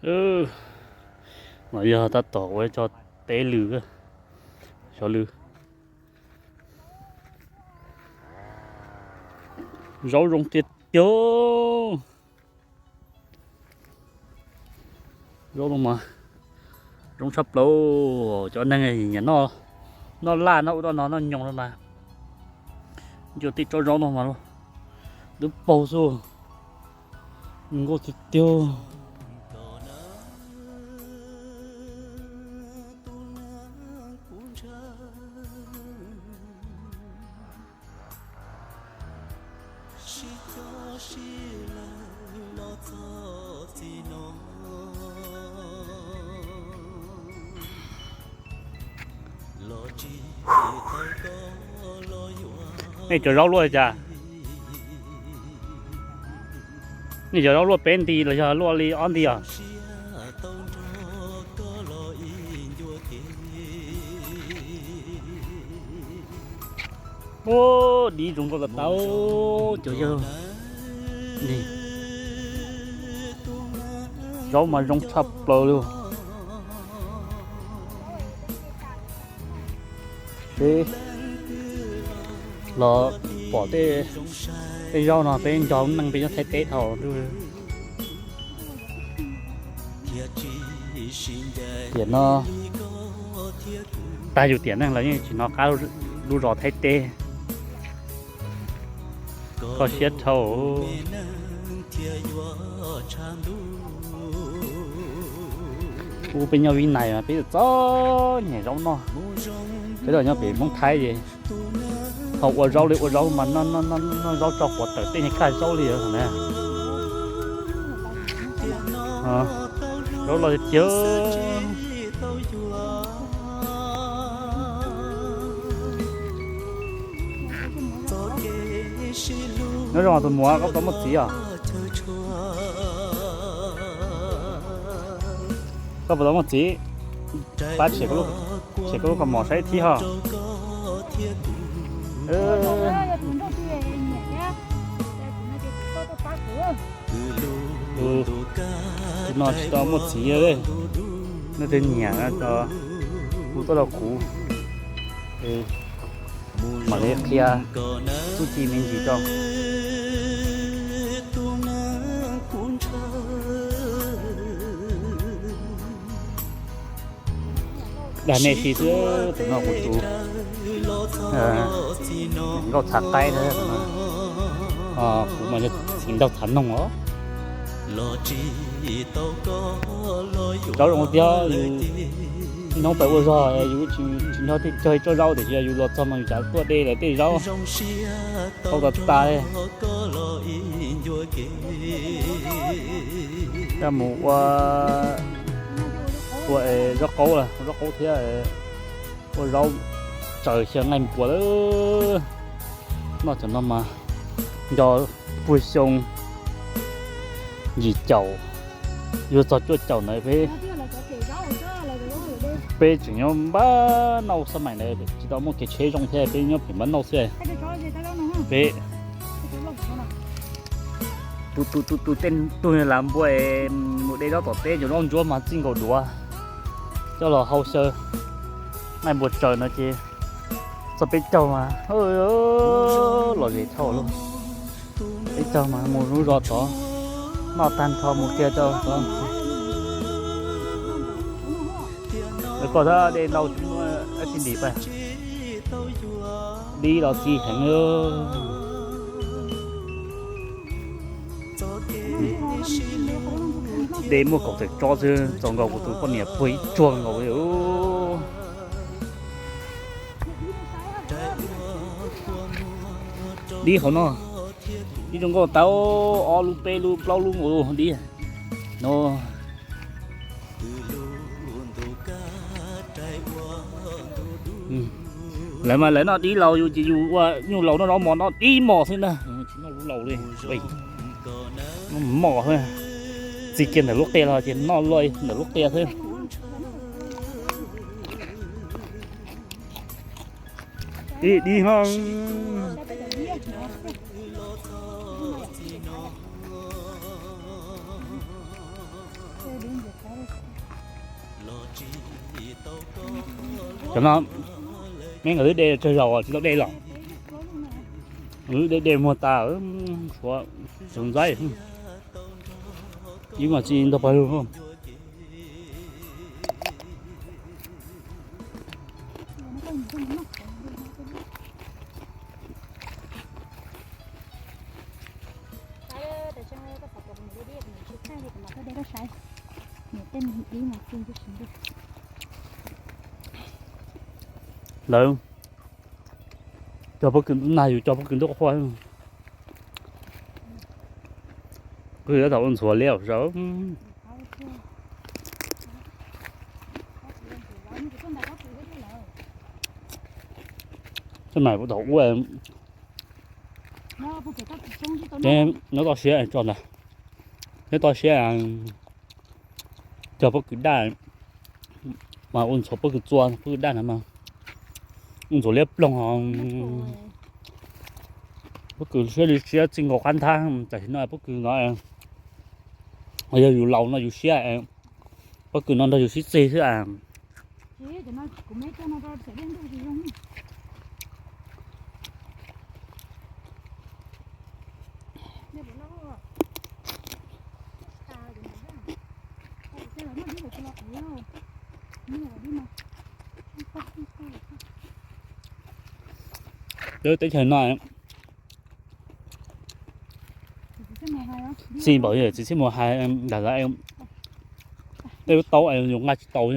No yog tab tom ua cov teb lws, xyov lws. Zaub zoo tiag tiag. Zaub no mas zoo tshaj plaws, cov neeg nyiam noj, noj laj noj ub noj no noj nyoos no mas, ncua tej tsob zaub no mas lub paug xwb, nkauj tiag tiag. Nej cov zaub luaj li cas? Nej cov zaub luaj peb nti los yog luaj li ob nti os? Ua dib zoo nkauj tas tas cov yawg. Zaub mas zoo tshaj plaws li. Peb los pom tej, tej zaub no peb nco neej peb nyob Thaib teb dhau. Tiam no tag yus tiam neej los yeej tsis hnov qab lub zos Thaib teb. Koj siab dhau. Ub, peb nyob Vib Nais mas peb txom nyem zaub noj. Peb los nyob pem Hmoob Thaib ces ho ua zaub li ua zaub mas noj zaub tso quav tawm tej niag kaj zaub li na. Zaub loj tiag tiag. Nyob zoo tus muam, koj puas tau muaj txiv os? Koj puas tau muaj txiv? Pab tshem koj lub kaus mom saib ib thib ho. Tus no tsis tau muaj txiv, nej twg nyiam no kuj tuaj rau kuv, mam li qhia txuj ci me ntsis rau. Dag nej si xwb, tus no kuv tus nkauj txhav qaib na, kuv mas yog txiv nraug txhav noog os. Zaub zoo tiag, yus ib hnub pais ua zog yus tsis nrog tej cog tsob zaub tiam sis yus los txog mas yus tsav tuaj de lawv tej zaub tau tas tas li. Coj mus ua, ua zaub qaub, ua zaub qaub thiab ua zaub tsaws xyaw nqaij npua lawm. Noj cov no mas nco puag xyoo yim caum yuav txog cuaj caum ntawd peb, peb tseem nyob npab nauj xab mais ntawd tsis tau muaj kev tsheb zoo thiab peb nyob pem npab nauj xwb. Peb tus tus tus tej tug lav npua es mus de zaub tom teb cov zaub ntsuab mas txij nkaus duav coj los hau xyaw nqaij npua tsaws no ces txog peb caug mas lom zem dhau lawm. Peb caug mas mus lub zos tod noj tag nrho mus kiag rau tod. Lawv koj tab de ntau tsis muaj dab tsi ntim pab. Dib los txi heev. De muaj kaum tawm tsob xwb txaus nkaus kuv tus poj niam puag ib tsuag nkaus li. Dib hauv no, dib zoo nkauj tau ob lub peb lub plaub lub nkaus dib no. Lawv mas lawv noj dib laus, yus ces yus ua nyuj laus noj zaub mos, noj dib mos xwb ntag, tsis noj lub laus li. Noj mos xwb, txi kiag ntawm lub qia los ces noj luaj ntawm lub qia xwb. Ib dib no. Cov no, me nkawd twb de tsawg zaus tsis tau de los. Wb de de muag tas, suav txog ntxaib, ib mas tsis ntog pawg lug. Lawv cog pob kws nag, yus cog pob kws ntuj qhuav. Kuv yuav tau ua ntxhuav liab sav. Tej mas kuv tau ua, nyob toj siab tso ntag, nyob toj siab. Cog pob kws daj mas ua ntxhuav pob kws txua, pob kws daj no mas ua ntxhuav liab ploog. Pob kws siab li siab txij nkaus qab nthab, tam sim no pob kws no yog yus laus no yus siab, pob kws no nrog yus sib txig xwb. Peb teb chaws no, txiv npaum txiv txhiab mus hais, lam lam, tej lub taub yus nqa tsis tau.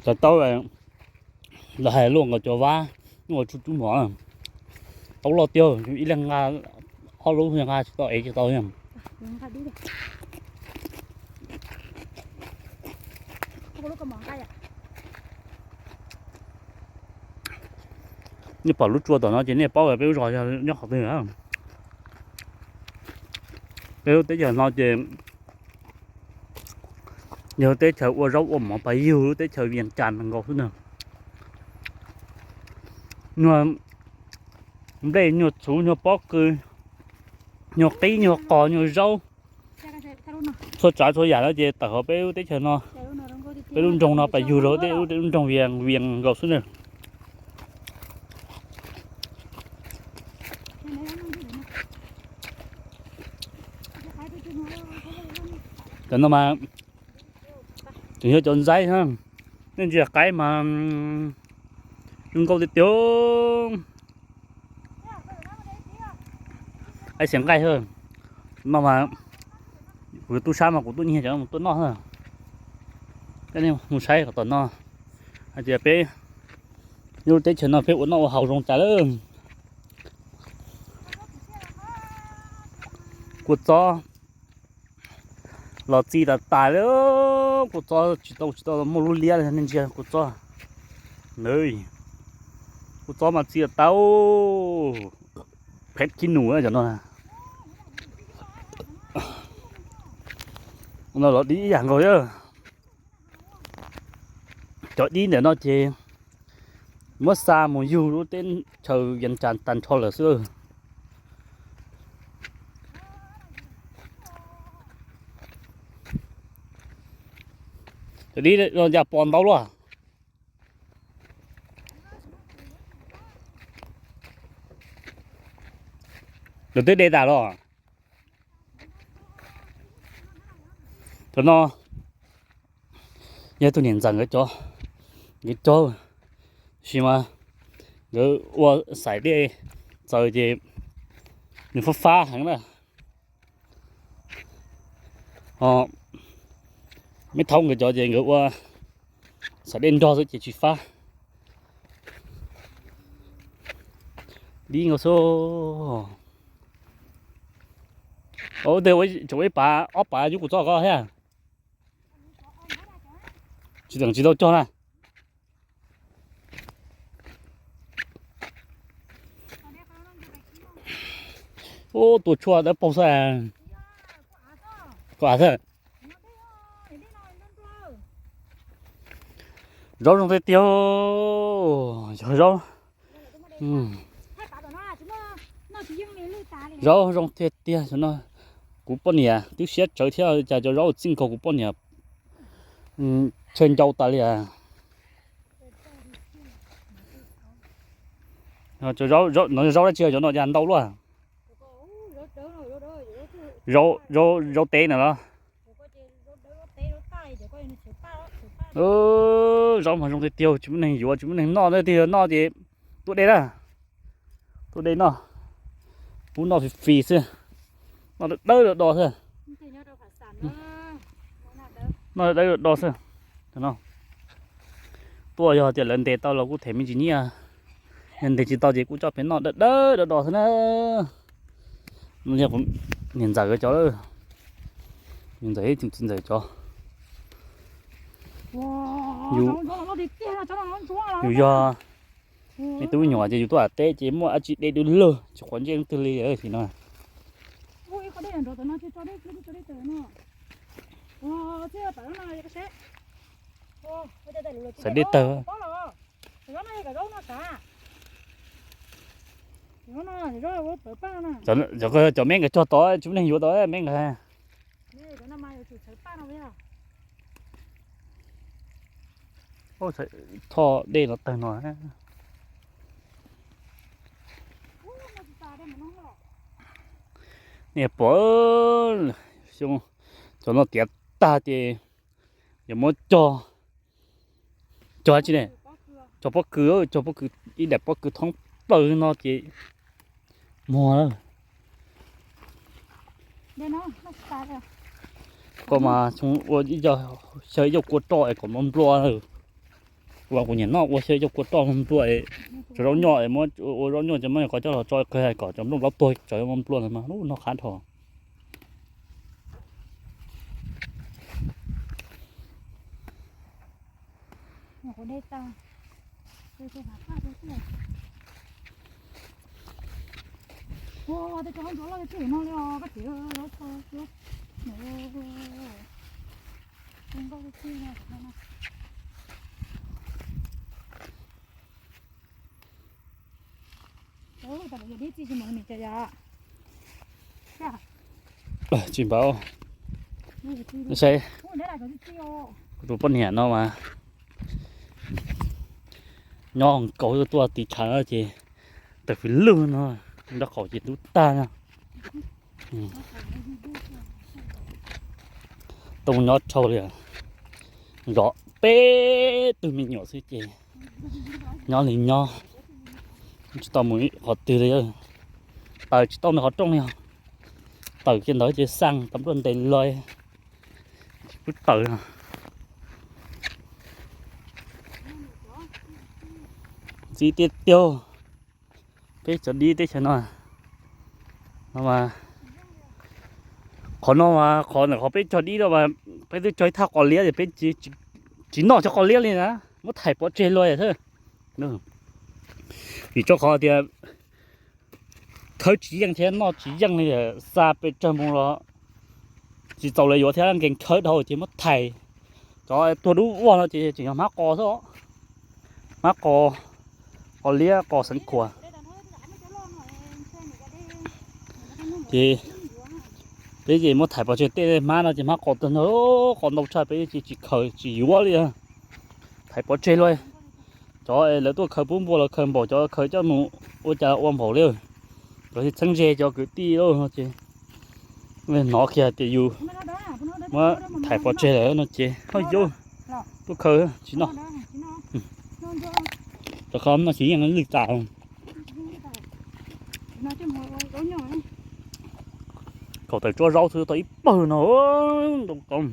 Cov taub los hais luaj nkaus cov vab, luaj tsuj cub mov. Taub loj tiag, ib leeg nqa ob lub nqa tsis tau, ev tsis tau. Nej pom lub tsua tom no ces nej paub peb lub zos yog nyob qhov twg. Peb lub teb chaws no ces yog teb chaws ua zaub ua mov pas yug lub teb chaws Vias Cas nkaus xwb na. Nyuag nplej, nyuag txhuv, nyuag pob kws, nyuag qib, nyuag qos, nyuag zaub, txhua tsav txhua yam no ces tawm hauv peb lub teb chaws no, peb lub nroog no pas yug rau tej lub nroog Vias, Vias nkaus xwb na. Cov no mas tseem yog cov ntxaib, nej ntsia qaib mas zoo nkauj tiag tiag. Qaib xiav nqaij no mas kuv tub sab mas kuv tuaj nyiag cov no tuaj noj. Coj nej mus saib qhov tom no, hais tias peb lub teb chaws no peb ua noj ua haus zoo cas lawm. Kua txob los txi tas tas li. Kua txob tsis tau, tsis tau muaj lub liab li, nej ntsia kua txob. Kua txob mas txi tas tas. Phem khib nus cov no. No los dib ib yam nkaus thiab. Cov dib ntawm no ces muab xa mus yug lub teb chaws Vias Cas tag nrho lawm xwb. Cov dib no cas pom ntau luaj. Lawv twb de tas los. Cov no yog tus niam ntxawm nkawd cov, nkawd cog, tab sis mas nkawd ua xaim dej txaws ces nws fab fab heev na. Ho me thaub nkawd cov ces nkawd ua xaim dej nrog xwb ces tsis fab. Dib nkaus xwb. Ua tej tseem ib pav ob pav yub kua txob ko thiab. Tsis tseem tsis tau cog na. Ub, tua tshuaj dawb paug xwb. Zaub zoo tiag tiag, yog zaub. Zaub zoo tiag tiag, no kuv poj niam twb siab tsawv thiab, cas cov zaub txij nkaus kuv poj niam Tshaw ncau tas li as. No zaub dab tsi cov no cas ntau luaj. Zaub tev na los. Zaub mas zoo tiag tiag, tsis muaj neeg yuav tsis muaj neeg noj, tiag tiag noj ces tuaj de na, tuaj de noj, pub noj fis fis xwb, noj dawb dawb do do xwb. Noj dawb dawb do do xwb. Tuaj yog tias lawv ntes tau los kuj them me ntsis nyiaj, yog ntes tsis tau ces kuj coj pem noj dawb dawb do do xwb na. Niam ntxawm cov, niam ntxawm ib txiv ntxawm cov. Yus yog me tub me nyuam ces yus tuaj teb ces muaj dab tsi de du lug tsis quav ntsej leej twg li sim no. Xaiv dej tawg. Cov me nkawd cog tod tsis muaj neeg yuav tod me nkawd. Thoj dej no tawg no. Nej pom, xyoo cov no tiav tag ces yuav muab cog, cog tsi ne, cog pob kws, cog pob kws ib daim pob kws thoob plaws no ces muag lawm. Koj mas ua xyaw ib co kua roj es kom nplua nplua. Ua kuv nyiam noj ua xyaw ib co kua roj nplua nplua, tso zaub nyoj, ua zaub nyoj ces muab qhov coj los tso qhwv kom cov nplooj plaub tuag tso nplua nplua no mas noj qab dhau. Tsis npaum, saib, kuv tus poj niam no mas nyob nkaus tuaj tiv tshav no ces tawm fwj lug no, nraub qaum ces ntub tag no. Tooj nyob rhau li, zov peb tug me nyuam xwb ces nyob li nyob, tsis tau mus qhov twg li. Tawm tsis tau ntawm qhov rooj li os. Tawm kiag ntawd ces xaj tau npluaj ntes los tsis pub tawm. Txi tiag tiag, peb cov dib teb chaws no, no mas qhov no mas qhov ntawm qhov peb cog dib no mas peb twb cog ib thaj qos liab es peb tsis noj cov qos liab li na, muab thaiv pov tseg luaj xwb. Vim rau qhov tias khawb tsis yeej thiab noj tsis yeej li, xa pes tsawg mus los tsis txaus lawv yuav thiab, nkees khawb dhau ces muab thaiv. Cov tuag dub vog no ces tseem yog hmab qos xwb, hmab qos, qos liab qos xeev khuam. Ces peb ces muab thaiv pov tseg, tej hmab no ces hmab qos tuag ntau, qos ntau tshaj peb ces tsis khaws tsis yuav li. Thaiv pov tseg luaj. Cov lawv tuaj khaws pub npua los khaws npaum, cov khaws coj mus ua cas ua npaum li. Cov txheeb ze cov kwv tij lauj no ces hnov kiag tias yus muab thaiv pov tseg lawm no ces ho yuav tuaj khaws tsis noj. Rau qhov noj tsis yeej lwj tas. Kaum tawm tsuab zaub xwb tau ib pawg no ntau koob.